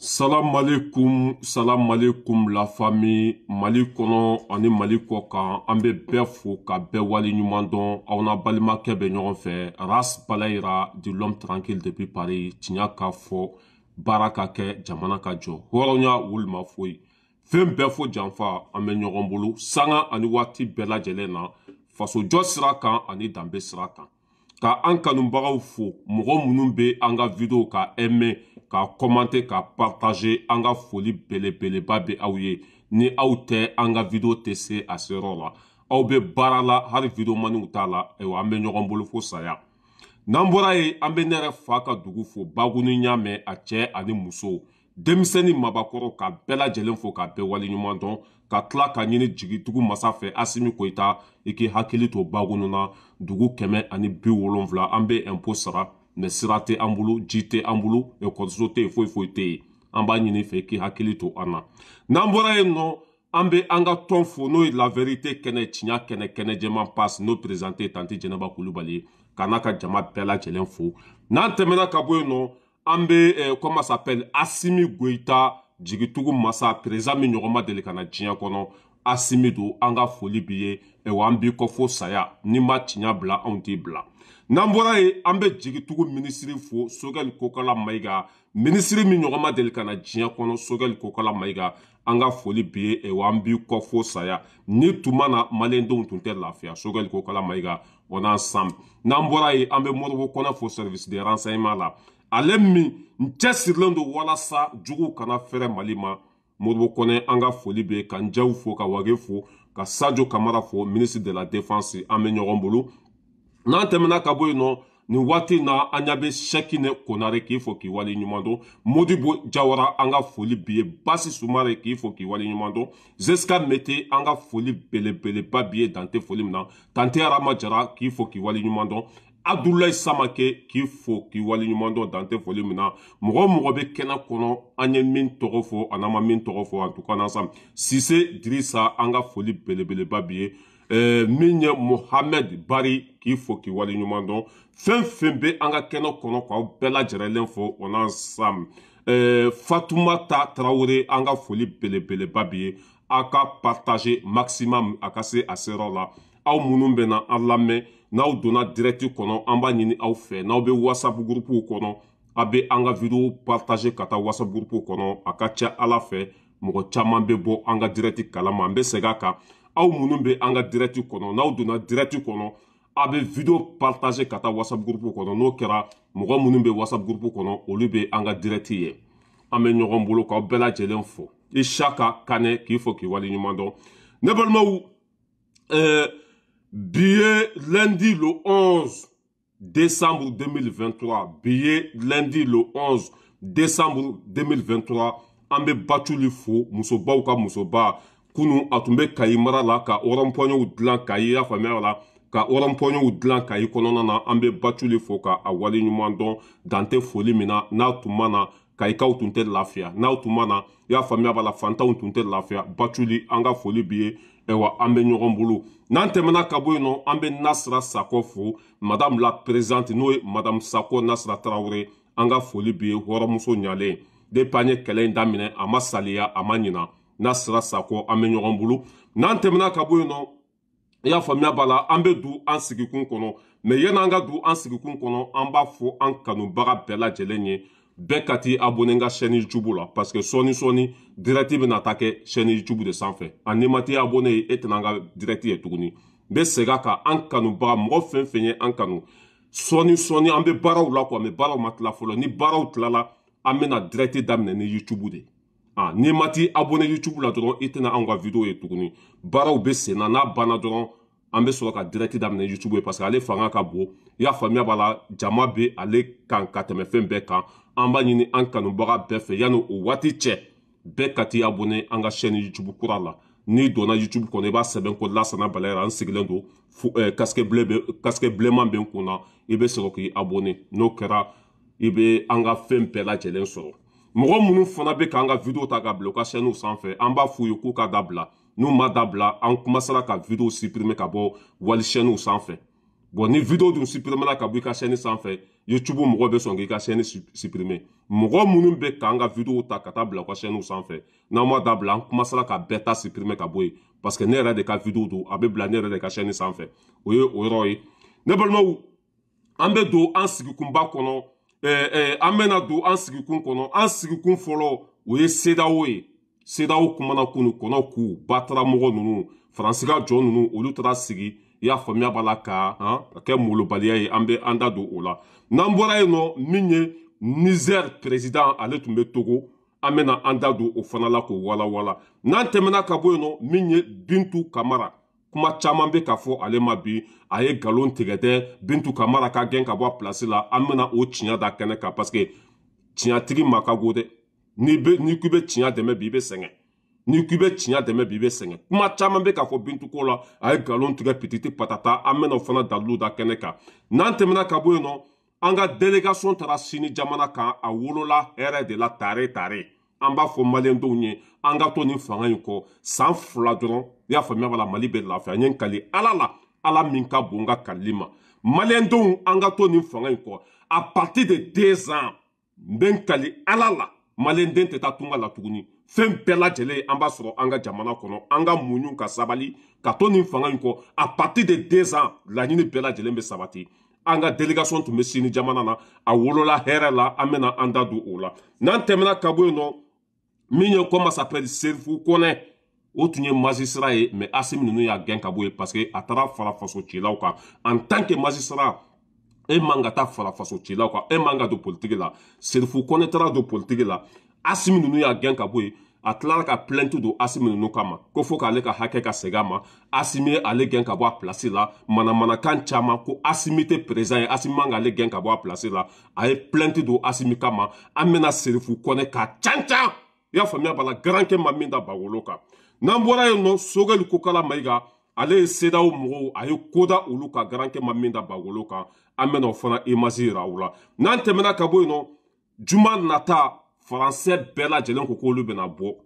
Salam alaikum, salam alaikum la famille. Mali kɔnɔ ani Mali kɔ kan, an bɛ bɛɛ fo ka bɛɛ wale ɲuman dɔn. Aw n'a balimakɛ bɛ ɲɔgɔn fɛ, Ras Balayira de l'homme tranquille depuis Paris. Tiɲɛ ka fɔ, baara ka kɛ, jamana ka jɔ, hɔrɔnya woloma foyi fɛn bɛɛ fo janfa. An bɛ ɲɔgɔn bolo sanga ani waati bɛɛ lajɛlen na, fasojɔ sira kan ani danbe sira kan. Ka an kanubagaw fo, mɔgɔ minnu bɛ an ka vidéo ka aimer, ka commenter, ka partager, an ka foli belebeleba bɛ aw ye. Ni aw tɛ, an ka vidéo tɛ se a seyɔrɔ la. Aw bɛ baara la, hali vidéo maniw t'a la. Ayiwa, an bɛ ɲɔgɔn bolo fo saya. N'an bɔra yen, an bɛ ne yɛrɛ fa ka dugu fo, Baguni ɲamɛ, a cɛ ani muso, denmisɛnnin, mabakɔrɔ, ka bɛɛ lajɛlen fo ka bɛɛ waleɲuman dɔn, ka tila ka ɲini jigitugu masa fɛ, Asimi Koyita, i k'i hakili to Bagunu na. Dugu 170, an bɛ impôt sara, mais sira tɛ an bolo, ji tɛ an bolo, ekɔliso tɛ yen, foyi foyi tɛ yen. An b'a ɲini fɛ k'i hakili to an na. N'an bɔra yen nɔ, an bɛ an ka tɔn fo, n'o ye La Vérité kɛnɛ, tiɲɛ kɛnɛ, kɛnɛ jɛman passe, n'o présenté tantie Jɛnɛba Kulubali ye, ka n'a ka jama bɛɛ lajɛlen fo. N'an tɛmɛna ka bɔ yen nɔ, an bɛ comment s'appelle, Asimi Goyita, jigitugu masa, président min ɲɔgɔn ma deli ka na diɲɛ kɔnɔ, Asimi don. An ka foli b'i ye. Ayiwa, an b'i kɔ fo saya. N'i ma tiɲɛ bila, anw t'i bila. N'an bɔra yen, an bɛ jigitugu minisiri fo, Sogɛli Kokala Mayiga, minisiri min ɲɔgɔn ma deli ka na diɲɛ kɔnɔ, Sogɛli Kokala Mayiga, an ka foli b'i ye. Ayiwa, an b'i kɔ fo saya. Ni tun ma na, maliyɛndenw tun tɛ lafiya. Sogɛli Kokala Mayiga, on est ensemble. N'an bɔra yen, an bɛ Moribo Kɔnɛ fo, service de renseignement la, ale min n cɛsirilen don walasa juguw kana fɛrɛ Mali ma. Moribo Kɔnɛ, an ka foli bɛ. Ka n jaw fo, ka Wage fo, ka Sadio Kamara fo, ministre de la Défense. An bɛ ɲɔgɔn bolo. N'an tɛmɛna ka bɔ yen nɔ, nin waati na, an ɲɛ bɛ Sɛkinɛ Konare, k'i fo k'i wale ɲuman dɔn. Modibo Jawara, an ka foli b'i ye. Basi Sumare, k'i fo k'i wale ɲuman dɔn. Zeska Mete, an ka foli belebeleba b'i ye, dante foli min na. Tante Arama Jara, k'i fo k'i wale ɲuman dɔn. Abdulayi Samake, k'i fo k'i wale ɲuman dɔn, dante foli min na. Mɔgɔ o mɔgɔ bɛ kɛnɛ kɔnɔ, an ye min tɔgɔ fɔ, a n'an ma min tɔgɔ fɔ, en tout cas ensemble. Sise Dirisa, an ka foli belebeleba b'i ye. Min ye Mohamed Bari, k'i fo k'i wale ɲuman dɔn. Fɛn fɛn bɛ an ka kɛnɛ kɔnɔ, k'aw bɛɛ lajɛlen fo, on ensemble. Fatumata Tarawele, an ka foli belebeleba b'i ye. A ka partager maximum, a ka se a seyɔrɔ la. Aw minnu bɛ na an lamɛn, n'aw donna direct kɔnɔ, an b'a ɲini aw fɛ, n'aw bɛ WhatsApp groupe kɔnɔ, a bɛ an ka vidéo partager ka taa WhatsApp groupe kɔnɔ. A ka ca Ala fɛ, mɔgɔ caman bɛ bɔ an ka direct kalama. An bɛ segin a kan: aw minnu bɛ an ka direct kɔnɔ, n'aw donna direct kɔnɔ, a bɛ vidéo partager ka taa WhatsApp groupe kɔnɔ. N'o kɛra, mɔgɔ minnu bɛ WhatsApp groupe kɔnɔ, olu bɛ an ka direct ye. An bɛ ɲɔgɔn bolo, k'aw bɛɛ lajɛlen fo. Isaka Kanɛ, k'i fo k'i wale ɲuman dɔn. Ne balimaw, bi ye lundi le 11 décembre 2023. Bi ye lundi le 11 décembre 2023. An bɛ Batuli fo, musobaw ka musoba. Kunu a tun bɛ Kayi mara la ka rond-pointw dilan Kayi, y'a faamuya la, ka rond-pointw dilan Kayi kɔnɔna na. An bɛ Batuli fo ka a wale ɲuman dɔn, dante foli min na. N'a tun ma na, Kayikaw tun tɛ lafiya. N'aw tun ma na, i y'a faamuya b'a la, fantanw tun tɛ lafiya. Batuli, an ka foli b'i ye. Ayiwa, an bɛ ɲɔgɔn bolo. N'an tɛmɛna ka bɔ yen nɔ, an bɛ Nasira Sakɔ fo, madame la présidente, n'o ye madame Sakɔ Nasira Tarawele. An ka foli b'i ye, hɔrɔnmuso ɲalen. Depuis an ye kɛlɛ in daminɛ, a ma saliya, a ma ɲina. Nasira Sakɔ, an bɛ ɲɔgɔn bolo. N'an tɛmɛna ka bɔ yen nɔ, i y'a faamuya b'a la, an bɛ don an sigikun kɔnɔ. Mais yanni an ka don an sigikun kɔnɔ, an b'a fɔ an kanubaga bɛɛ lajɛlen ye, bɛɛ ka t'i abonné n ka chaîne YouTube la, parce que sɔɔni sɔɔni direct bɛna taa kɛ chaîne YouTube de sanfɛ. A n'i ma t'i abonné, e tɛna an ka direct ye tuguni. N bɛ segin a kan: an kanubaga, mɔgɔ fɛn fɛn ye an kanu, sɔɔni sɔɔni an bɛ baaraw la quoi, mais baaraw ma tila fɔlɔ. Ni baaraw tilala, an bɛna direct daminɛ ni YouTube de. Ah, n'i ma t'i abonné YouTube la dɔrɔn, i tɛna anw ka vidéo ye tuguni. Baaraw bɛ sen na, n'a banna dɔrɔn, an bɛ sɔrɔ ka direct daminɛ YouTube ye, parce que ale fanga ka bon, i y'a faamuya b'a la, jama bɛ ale kan ka tɛmɛ fɛn bɛɛ kan. An b'a ɲini an kanubaga bɛɛ fɛ, yanni o waati cɛ, bɛɛ ka t'i abonné an ka chaîne YouTube kura la. N'i donna YouTube kɔnɔ, i b'a sɛbɛn ko Lasana Balayira, an sigilen don, casque bleu bɛ, casque bilenman bɛ n kun na, i bɛ sɔrɔ k'i abonné. N'o kɛra, i bɛ an ka fɛn bɛɛ lajɛlen sɔrɔ. Mɔgɔ minnu fana bɛ k'an ka vidéo ta ka bila u ka chaîne sanfɛ, an b'a f'u ye k'u ka dabila. N'u ma dabila, an kumasara ka vidéo supprimer ka bɔ wali chaîne sanfɛ. Bon, ni vidéo dun supprimer la ka bɔ i ka chaîne sanfɛ, YouTube mɔgɔ bɛ sɔn k'i ka chaîne supprimer. Mɔgɔ minnu bɛ k'an ka vidéo ta ka taa bila u ka chaîne sanfɛ, n'aw ma dabila, an kumasala ka bɛɛ ta supprimer ka bɔ yen, parce que ne yɛrɛ de ka vidéo don, a bɛ bila ne yɛrɛ de ka chaîne sanfɛ. O ye o yɔrɔ ye. Ne balimaw, an bɛ don an sigikunba kɔnɔ. An bɛna don an sigikun kɔnɔ. An sigikun fɔlɔ, o ye CEDEAO ye. CEDEAO kumana kunu kɔnɔ k'u bataramɔgɔ ninnu, Faransi ka jɔn ninnu, olu taara sigi. I y'a faamuya b'a la, ka kɛ molobaliya ye. An bɛ an da don o la. N'an bɔra yen nɔ, min ye Niger président, ale tun bɛ Togo, an bɛna an da don o fana la k'o walawala. N'an tɛmɛna ka bɔ yen nɔ, min ye Bintu Kamara, kuma caman bɛ ka fɔ ale ma bi, a ye nkalon tigɛ dɛ. Bintu Kamara ka gɛn ka bɔ a place la, an bɛna o tiɲɛ da kɛnɛ kan, parce que tiɲɛtigi ma ka go dɛ. N'i k'i bɛ tiɲɛ dɛmɛ bi, i bɛ sɛgɛn. N'i k'i bɛ tiɲɛ dɛmɛ bi, i bɛ sɛgɛn. Kuma caman bɛ k'a fɔ Bintu ko la, a ye nkalon tigɛ pititi patata. An bɛna o fana dalilu da kɛnɛ kan. N'an tɛmɛna ka bɔ yen nɔ, an ka délégation taara Sini jamana kan, a wolola hɛrɛ de la tare tare. An b'a fɔ maliyɛndenw ye, an ka to nin fanga in kɔ san 2 dɔrɔn. I y'a faamuya b'a la, Mali bɛ lafiya. N ye n kali Ala la, Ala min ka bon n ka kalili ma. Maliyɛndenw, an ka to nin fanga in kɔ à partir de 2 ans. N bɛ n kali Ala la, maliyɛnden tɛ taa tunga la tuguni. Fɛn bɛɛ lajɛlen an b'a sɔrɔ an ka jamana kɔnɔ. An ka muɲu ka sabali ka to nin fanga in kɔ. À partir de 2 ans, laɲini bɛɛ lajɛlen bɛ sabati. An ka délégation tun bɛ Sini jamana na, a wolola hɛrɛ la. An bɛna an da don o la. N'an tɛmɛna ka bɔ yen nɔ, min ye, comment s'appelle, Serifu Kɔnɛ, o tun ye magistrat ye, mais Asimi ninnu y'a gɛn ka bɔ yen, parce que a taara fara faso cilaw kan. En tant que magistrat, e man ka taa fara faso cilaw kan, e man ka don politiki la. Serifu Kɔnɛ taara don politiki la, Asimi ninnu y'a gɛn ka bɔ yen. A tilara ka plainte don Asimi ninnu kama ko fo k'ale ka hakɛ ka segin a ma. Asimi ye ale gɛn ka bɔ a place la. Manamanakan caman ko Asimi tɛ président ye, Asimi man k'ale gɛn ka bɔ a place la. A ye plainte don Asimi kama. An bɛna Serifu Kɔnɛ ka can can. I y'a faamuya b'a la, garankɛ ma min da bagolo kan. N'an bɔra yen nɔ, Sogɛli Kokala Mayiga, ale ye CEDEAO mɔgɔw, a ye koda olu ka, garankɛ ma min da bagolo kan. An bɛna o fana image yira u la. N'an tɛmɛna ka bɔ yen nɔ, juma nata, Faransɛ bɛɛ lajɛlen ko k'olu bɛna bɔ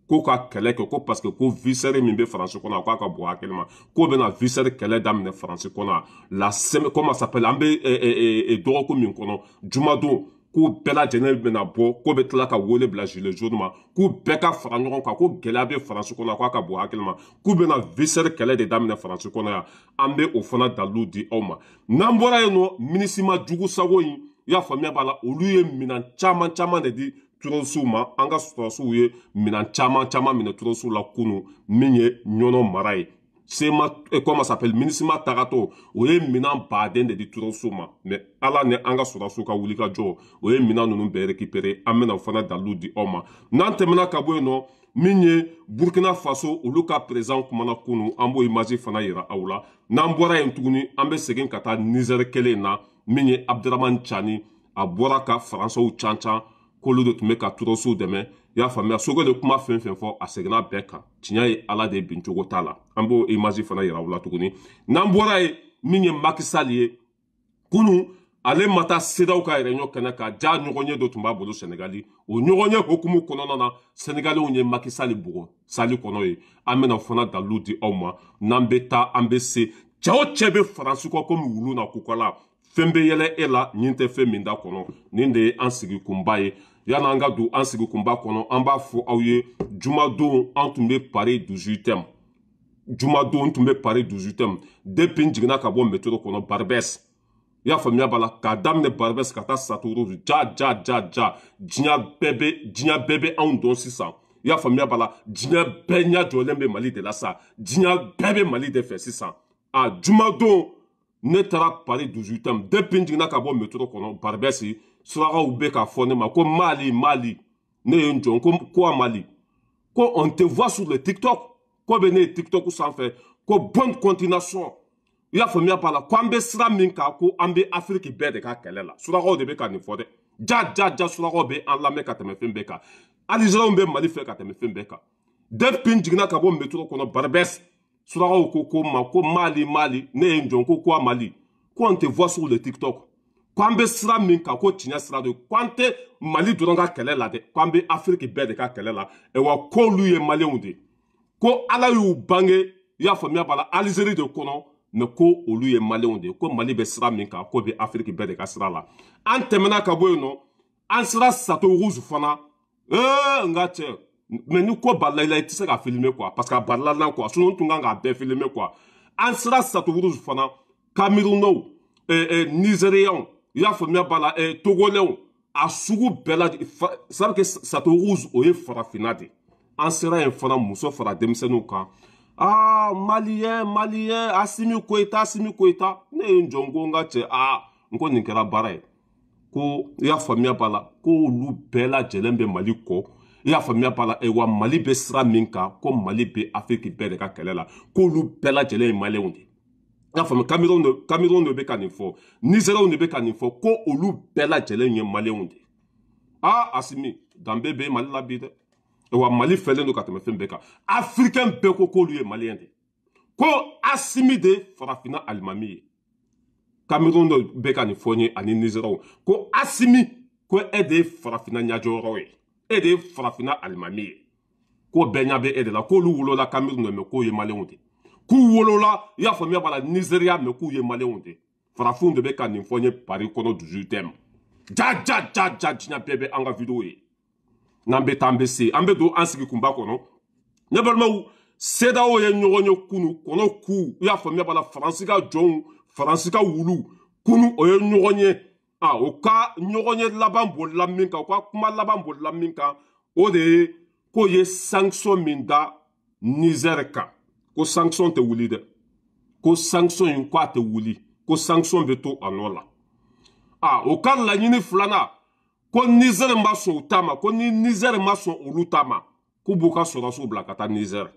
ko ka kɛlɛ kɛ, ko parce que ko vie chère min bɛ Faransi kɔnɔ, a k'a ka bon hakili ma, k'o bɛna vie chère kɛlɛ daminɛ Faransi kɔnɔ. La semaine, comment s'appelle, an bɛ dɔgɔkun min kɔnɔ, jumadon, k'u bɛɛ lajɛlen bɛna bɔ, k'o bɛ tila ka wele bila gilets jaunes ma, k'u bɛɛ ka fara ɲɔgɔn kan, ko gɛlɛya bɛ Faransi kɔnɔ, k'a ka bon hakili ma, k'u bɛna vie chère kɛlɛ de daminɛ Faransi kɔnɔ yan. An bɛ o fana dalilu di aw ma. N'an bɔra yen nɔ, MINUSMA jugu sago in, i y'a faamuya b'a la, olu ye minɛn caman caman de di terroristew ma. An ka sɔrɔdasiw ye minɛn caman caman minɛ terroristew la kunu, min ye Ɲɔnɔ mara ye. CMA, comment s'appelle, MINUSMA tagatɔ, o ye minɛn baden de di terroristew ma, mais Ala ni an ka sɔrɔdasiw ka wuli ka jɔ, o ye minɛn ninnu bɛɛ récupérer. An bɛna o fana dalilu di aw ma. N'an tɛmɛna ka bɔ yen nɔ, min ye Burkina Faso, olu ka président kumana kunu, an b'o image fana yira aw la. N'an bɔra yen tuguni, an bɛ segin ka taa Niger kelen na. Min ye Abdramane Tiani, a bɔra ka Faransɛw can can k'olu de tun bɛ ka terroristew dɛmɛ. I y'a faamuya, Sogɛli kuma fɛn fɛn fɔ, a seginna bɛɛ kan. Tiɲɛ ye Ala de bin cogo t'a la. An b'o image fana yira aw la tuguni. N'an bɔra yen, min ye Macky Sall ye, kunu ale ma taa CEDEAO ka réunion kɛnɛ kan. Ja ɲɔgɔn ye dɔ tun b'a bolo Senegali. O ɲɔgɔn ye hokumu kɔnɔna na, Senegaliw ye Macky Sall bugɔ sali kɔnɔ ye. An bɛna fana dalilu di aw ma. N'an bɛ taa, an bɛ se cɛ o cɛ bɛ Faransi kɔ komi wulu na kukala, fɛn bɛ yɛlɛ e la nin tɛ fɛn min da kɔnɔ. Nin de ye an sigikunba ye. Yan'an ka don an sigikunba kɔnɔ, an b'a fɔ aw ye, jumadon an tun bɛ Paris 18e. Jumadon tun bɛ Paris 18e. Depuis n jiginna ka bɔ métro kɔnɔ Barbès, i y'a faamuya b'a la, k'a daminɛ Barbès ka taa Château Rouge, ja ja ja ja, diɲɛ bɛɛ bɛ anw dɔn sisan. I y'a faamuya b'a la, diɲɛ bɛɛ ɲɛ jɔlen bɛ Mali de la sa, diɲɛ bɛɛ bɛ Mali de fɛ sisan. A jumadon ne taara Paris 18e. Depuis n jiginna ka bɔ métro kɔnɔ Barbès, surakaw bɛ k'a fɔ ne ma ko Mali, Mali. Ne ye n jɔ ko quoi Mali? Ko on te voit sur le TikTok, ko bɛ ne ye TikTok sanfɛ, ko bonne continuation. I y'a faamuya b'a la, ko an bɛ sira min kan, ko an bɛ Afiriki bɛɛ de ka kɛlɛ la. Surakaw de bɛ ka nin fɔ dɛ. Ja ja ja, surakaw bɛ an lamɛn ka tɛmɛ fɛn bɛɛ kan. Alizeriw bɛ Mali fɛ ka tɛmɛ fɛn bɛɛ kan. Depuis n jiginna ka bɔ métro kɔnɔ Barbès, surakaw ko ma ko Mali, Mali. Ne ye n jɔ ko quoi Mali? Ko on te voit sur le TikTok, ko an bɛ sira min kan, ko tiɲɛ sira don, ko an tɛ Mali dɔrɔn ka kɛlɛ la dɛ, ko an bɛ Afiriki bɛɛ de ka kɛlɛ la. Wa k'olu ye maliyɛnw de, ko Ala y'u bange, i y'a faamuya b'a la, Alizeri de kɔnɔ. mais ko olu ye maliyɛnw de ye, ko Mali bɛ sira min kan, ko bɛ Afiriki bɛɛ de ka sira la. An tɛmɛna ka bɔ yen nɔ, an sera Château Rouge fana. N ka cɛ, mais ni ko balila i la, i tɛ se ka filmer quoi, parce que a balila n na quoi, sinon n tun kan k'a bɛɛ filmer quoi. An sera Château Rouge fana, Camerounais, Nigériens, i y'a faamuya b'a la, Togolais, a sugu bɛɛ la. C'est que Château Rouge o ye farafinna de. An sera yen fana, muso fara denmisɛnninw kan. Ah, malien, malien, Assimi Goïta, Assimi Goïta. Ne ye n jɔ, n ko n ka cɛ, ah, n ko nin kɛra baara ye. Ko i y'a faamuya b'a la, ko olu bɛɛ lajɛlen bɛ Mali kɔ. I y'a faamuya b'a la, wa Mali bɛ sira min kan, ko Mali bɛ Afiriki bɛɛ de ka kɛlɛ la, k'olu bɛɛ lajɛlen ye maliyɛnw de. I y'a faamuya, Cameroun de bɛ ka nin fɔ, Nigériens de bɛ ka nin fɔ, ko olu bɛɛ lajɛlen ye maliyɛnw de. Ah, Assimi, danbe bɛ Mali la bi dɛ. Wa Mali fɛlen don ka tɛmɛ fɛn bɛɛ kan. Africain bɛɛ ko k'olu ye maliyɛn de. Ko Assimi de farafinna alimami ye. Cameroun de bɛ ka nin fɔ n ye ani Nigériens. Ko Assimi, ko e de ye farafinna ɲɛjɔyɔrɔ ye. E de ye farafinna alimami ye. Ko bɛɛ ɲɛ bɛ e de la. K'olu wolola Cameroun de, mais k'o ye maliyɛnw de. K'u wolola, i y'a faamuya b'a la, Nigéria, mais k'u ye maliyɛnw de. Farafinw de bɛ ka nin fɔ n ye Paris kɔnɔ 18e. Ja ja ja ja, diɲɛ bɛɛ bɛ an ka vidéo ye. N'an bɛ taa, an bɛ se, an bɛ don an sigi kunba kɔnɔ. Ne balimaw, CEDEAO ye ɲɔgɔn ye kunu, kɔnɔ ku, i y'a faamuya b'a la, Faransi ka jɔnw, Faransi ka wulu kunu, o ye ɲɔgɔn ye. Ah, o ka ɲɔgɔn ye laban bolila min kan, o ka kuma laban bolila min kan, o de ye k'o ye sanction min da Niger kan, ko sanction tɛ wuli dɛ, ko sanction in ko a tɛ wuli, ko sanction bɛ to a nɔ la. Ah, o ka laɲini filanan, ko Niger ma sɔn u ta ma, ko ni Niger ma sɔn olu ta ma, k'u b'u ka sɔrɔdasiw bila ka taa Niger.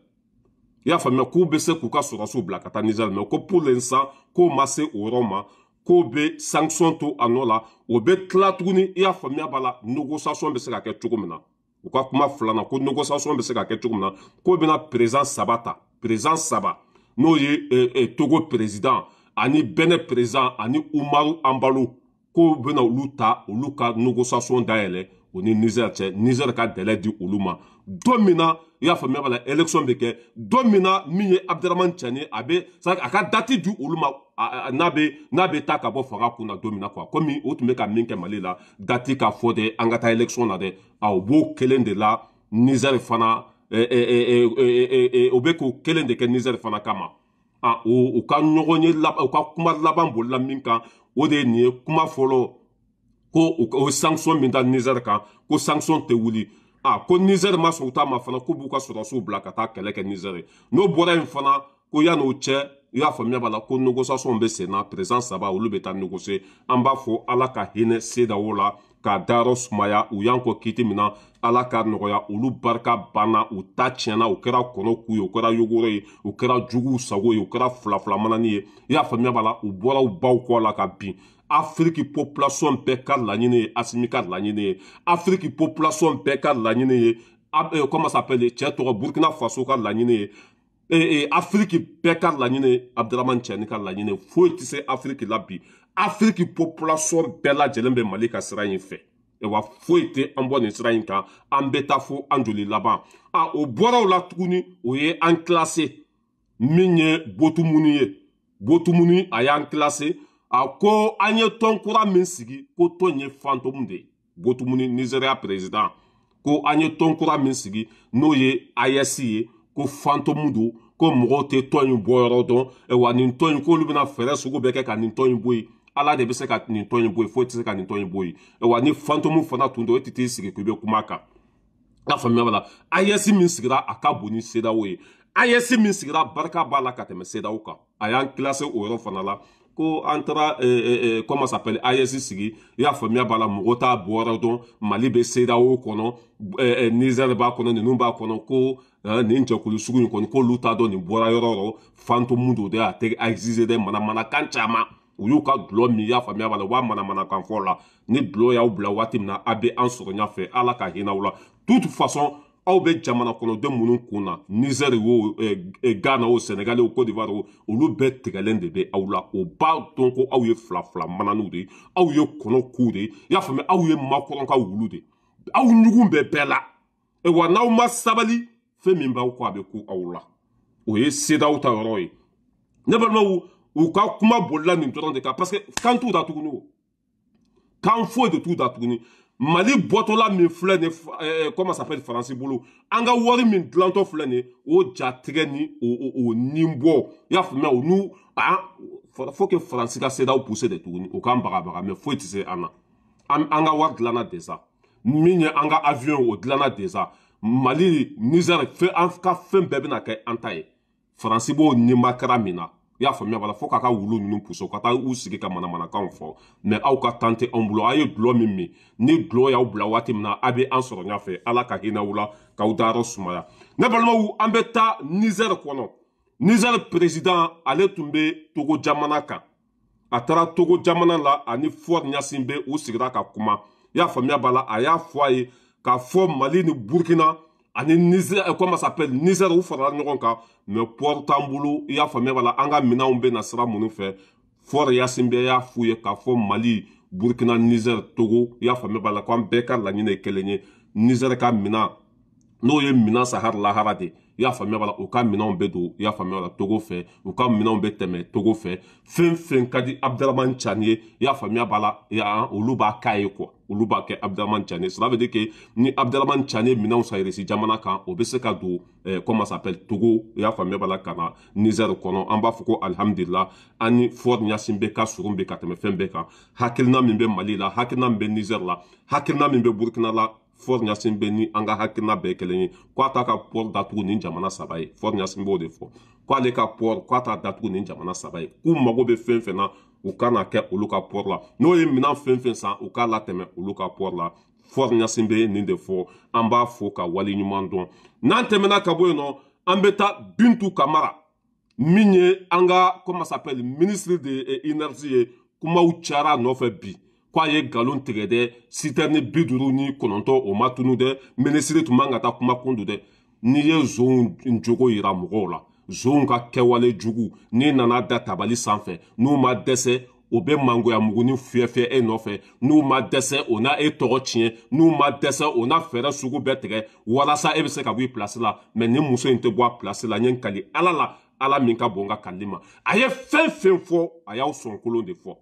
I y'a faamuya, k'u bɛ se k'u ka sɔrɔdasiw bila ka taa Niger, mais ko pour l'instant k'o ma se o yɔrɔ ma, k'o bɛ sanction to a nɔ la. O bɛ tila tuguni, i y'a faamuya b'a la, négociation bɛ se ka kɛ cogo min na. U ka kuma filanan, ko négociation bɛ se ka kɛ cogo min na, k'o bɛna président saba ta, président saba, n'o ye Togo président ani Benin président ani Umaru Embalo, k'o bɛna olu ta, olu ka négociation dayɛlɛ o ni Niger cɛ, Niger ka délai di olu ma don min na, i y'a faamuya b'a la, élection bɛ kɛ don min na, min ye Abdramane Tiani, a bɛ a ka date di olu ma n'a bɛ taa ka bɔ fanga kun na don min na quoi. Komi o tun bɛ ka min kɛ Mali la, date ka fɔ dɛ, an ka taa élection na dɛ, a o b'o kelen de la Niger fana, o bɛ k'o kelen de kɛ Niger fana kama. Ah, o ka ɲɔgɔn ye laban, o ka kuma laban bolila min kan, o de ye nin ye. Kuma fɔlɔ, ko o sanction min da Niger kan, ko sanction tɛ wuli. Ah, ko Niger ma sɔn u ta ma fana, k'u b'u ka sɔrɔdasiw bila ka taa kɛlɛ kɛ Niger ye. N'o bɔra yen fana, ko yan'o cɛ, i y'a faamuya b'a la, ko négociation bɛ sen na, président saba olu bɛ taa négocier. An b'a fɔ Ala ka hinɛ CEDEAO la, k'a dayɔrɔ sumaya. U y'an kɔ kiti min na, Ala ka nɔgɔya. Olu barika banna, u ta tiɲɛna, u kɛra kɔnɔ ku ye, u kɛra yogoro ye, u kɛra juguw sago ye, u kɛra fila fila manani ye. I y'a faamuya b'a la, u bɔra u baw kɔ la ka bin. Afiriki population bɛɛ ka laɲini ye Assimi ka laɲini ye, Afiriki population bɛɛ ka laɲini ye, comment s'appelle, cɛ tɔgɔ, Burkina Faso ka laɲini ye, Afiriki bɛɛ ka laɲini ye Abdramane Tiani ka laɲini ye. Foyi tɛ se Afiriki la bi. Afiriki population bɛɛ lajɛlen bɛ Mali ka sira in fɛ, wa foyi tɛ an bɔ nin sira in kan, an bɛ taa fo an joli laban. A o bɔra o la tuguni, o ye an classé min ye Botumuni ye. Botumuni a y'an classé, a ko an ye tɔn kura min sigi, ko tɔn ye fantôme de ye. Botumuni, Nigéria président, ko an ye tɔn kura min sigi, n'o ye AES ye, ko fantôme don, ko mɔgɔw tɛ tɔn in bɔyɔrɔ dɔn. Wa nin tɔn in, k'olu bɛna fɛɛrɛ sugu bɛɛ kɛ ka nin tɔn in bɔ yen. Ala de bɛ se ka nin tɔn in bɔ yen, foyi tɛ se ka nin tɔn in bɔ yen. Wa ni fantôme fana tun don, e tɛ t'i sigi k'i bɛ kuma kan. I y'a faamuya b'a la, AES min sigira, a ka bon ni CEDEAO ye. AES min sigira, barika b'a la ka tɛmɛ CEDEAO kan. A y'an classé o yɔrɔ fana la, ko an taara, comment s'appelle, AES sigi, i y'a faamuya b'a la, mɔgɔ t'a bɔyɔrɔ dɔn. Mali bɛ CEDEAO kɔnɔ, Niger b'a kɔnɔ, ninnu b'a kɔnɔ, ko nin jɛkulu sugu in kɔni, k'olu t'a dɔn nin bɔra yɔrɔ o yɔrɔ, fantôme don dɛ, a tɛ exister dɛ. Manamanakan caman, u y'u ka dulɔ min, i y'a faamuya b'a la, u b'a manamanakan fɔ la. Ni dulɔ y'aw bila waati min na, a bɛ an sɔrɔ ɲɛfɛ. Ala ka hinɛ aw la. Toute façon, aw bɛ jamana kɔnɔden minnu kun na, Niger o, Ghana o, Sénégal o, Côte d'Ivoire o, olu bɛɛ tigɛlen de bɛ aw la. O b'a dɔn ko aw ye fila fila mananiw de ye, aw ye kɔnɔ kuw de ye, i y'a faamuya, aw ye Macron ka wulu de, aw ɲugun bɛ bɛɛ la. Wa n'aw ma sabali, fɛn min b'aw kɔ, a bɛ ku aw la. O ye CEDEAO ta yɔrɔ ye. Ne balimaw, U ka kuma bolila nin dɔrɔn de kan, parce que kan t'u da tuguni, o kan foyi de t'u da tuguni. Mali bɔtɔla min filɛ nin, comment s'appelle, Faransi bolo, an ka wari min dilantɔ filɛ nin, o jatigɛ ni o nin bɔ, i y'a faamuya, o n'u faut que Faransi ka CEDEAO pousser de tuguni, o k'an bagabaga, mais foyi tɛ se an na. An ka wari dilanna déjà, min ye an ka avion, o dilanna déjà. Mali, Niger, fɛn, an ka fɛn bɛɛ bɛna kɛ an ta ye. Faransi b'o nimakara min na, i y'a faamuya bala, fo k'a ka wulu ninnu pousser ka taa u sigi ka manamanakanw fɔ. Mais aw ka tan tɛ anw bolo. A ye dulɔ min min, ni dulɔ y'aw bila waati min na, a bɛ an sɔrɔ ɲɛfɛ. Ala ka hinɛ aw la k'aw dayɔrɔ sumaya. Ne balimaw, an bɛ taa Niger kɔnɔ. Niger président, ale tun bɛ Togo jamana kan. A taara Togo jamana la, ani Faure Gnassingbé, u sigira ka kuma, i y'a faamuya b'a la. A y'a fɔ a ye k'a fɔ Mali ni Burkina ani Niger, comment s'appelle, Niger, u farala ɲɔgɔn kan, mais port t'an bolo, i y'a faamuya b'a la. An ka minɛnw bɛ na sira minnu fɛ, Faure Gnassingbé y'a f'u ye k'a fɔ Mali, Burkina, Niger, Togo, i y'a faamuya b'a la, k'an bɛɛ ka laɲini ye kelen ye. Niger ka minɛn, n'o ye minɛn Sahara lahara de, i y'a faamuya b'a la, u ka minɛnw bɛ don, i y'a faamuya b'a la, Togo fɛ, u ka minɛnw bɛ tɛmɛ Togo fɛ. Fɛn fɛn ka di Abdramane Tiani ye, i y'a faamuya b'a la, olu b'a k'a ye quoi, olu b'a kɛ Abdramane Tiani. Cela veut dire que ni Abdramane Tiani ye minɛnw san Irisi jamana kan, o bɛ se ka don, comment s'appelle, Togo, i y'a faamuya b'a la, ka na Niger kɔnɔ. An b'a fɔ ko alihamudulila, an ni Faure Gnassingbé ka surun bi ka tɛmɛ fɛn bɛɛ kan. Hakilina min bɛ Mali la, hakilina min bɛ Niger la, hakilina min bɛ Burkina la, Faure Gnassingbé ni an ka hakilina bɛɛ kelen ye. K'a t'a ka port datugu nin jamana saba ye. Faure Gnassingbé b'o de fɔ, k'ale ka port, k'a t'a datugu nin jamana saba ye, k'u mago bɛ fɛn fɛn na, u ka na kɛ olu ka port la. N'o ye minɛn fɛn fɛn san, u k'a latɛmɛ olu ka port la. Faure Gnassingbé nin de fɔ, an b'a fo ka wale ɲuman dɔn. N'an tɛmɛna ka bɔ yen nɔ, an bɛ taa Bintu Kamara, min ye an ka, comment s'appelle, ministre de énergie ye. Kumaw cayara a nɔfɛ bi k'a ye nkalon tigɛ dɛ, citerne 59, o ma tunu dɛ, minisiri tun man ka taa kuma kun don dɛ. N'i ye zonw jogo yira mɔgɔw la, zonw ka kɛwale jugu, n'i nana da tabali sanfɛ, n'u ma dɛsɛ, o bɛ mangoya muguni fiyɛ fiyɛ e nɔfɛ. N'u ma dɛsɛ, o na e tɔgɔ tiɲɛ. N'u ma dɛsɛ, o na fɛɛrɛ sugu bɛɛ tigɛ walasa e bɛ se ka bɔ i place la. Mais nin muso in tɛ bɔ a place la. N ye n kali Ala la, Ala min ka bon n ka kalili ma, a ye fɛn fɛn fɔ, a y'aw sɔn kolon de fɔ.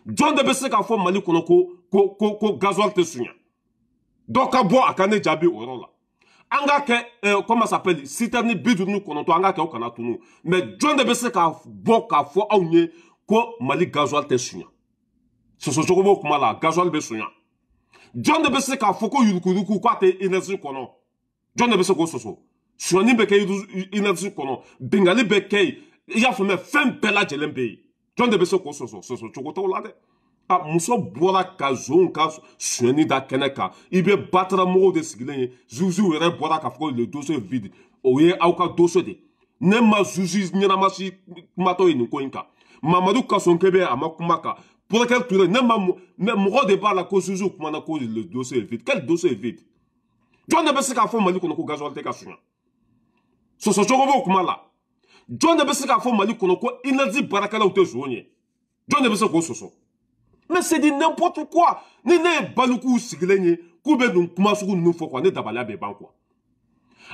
Jɔn de bɛ se k'a fɔ Mali kɔnɔ ko gasoil tɛ suɲɛ? Dɔ ka bɔ a ka ne jaabi o yɔrɔ la. An k'a kɛ, comment s'appelle, citerne 59, an k'a kɛ o kana tunu. Mais jɔn de bɛ se ka bɔ k'a fɔ anw ye ko Mali gasoil tɛ suɲɛ? Sɔsɔcogo b'o kuma la, gasoil bɛ suɲɛ. Jɔn de bɛ se k'a fɔ ko yurukuyuruku k'a tɛ énergie kɔnɔ? Jɔn de bɛ se k'o sɔsɔ? Sonyani bɛ kɛ énergie kɔnɔ, bingali bɛ kɛ yen, i y'a faamuya, fɛn bɛɛ lajɛlen bɛ yen. Jɔn de bɛ se k'o sɔsɔ? Sɔsɔ cogo t'o la dɛ. A muso bɔra ka zonw ka sonyani da kɛnɛ kan. I bɛ bataramɔgɔw de sigilen ye, zuzuw yɛrɛ bɔra k'a fɔ ko le dossier est vide. O ye aw ka dossier de. Ne ma zuzu ɲɛnama si kumatɔ ye nin ko in kan. Mamadu Kassogué bɛ, a ma kuma kan. Procureur Touré, ne ma, mais mɔgɔ de b'a la ko zuzu kumana ko le dossier est vide. Quel dossier est vide? Jɔn de bɛ se k'a fɔ Mali kɔnɔ ko gasoil tɛ ka suɲɛ? Sɔsɔcogo b'o kuma la. Jɔn de bɛ se k'a fɔ Mali kɔnɔ ko énergie baarakɛlaw tɛ zon ye? Jɔn de bɛ se k'o sɔsɔ? Mais c'est du n'importe quoi. Ni ne ye balikuw sigilen ye k'u bɛ nin kuma sugu ninnu fɔ quoi, ne dabaliya bɛ ban quoi.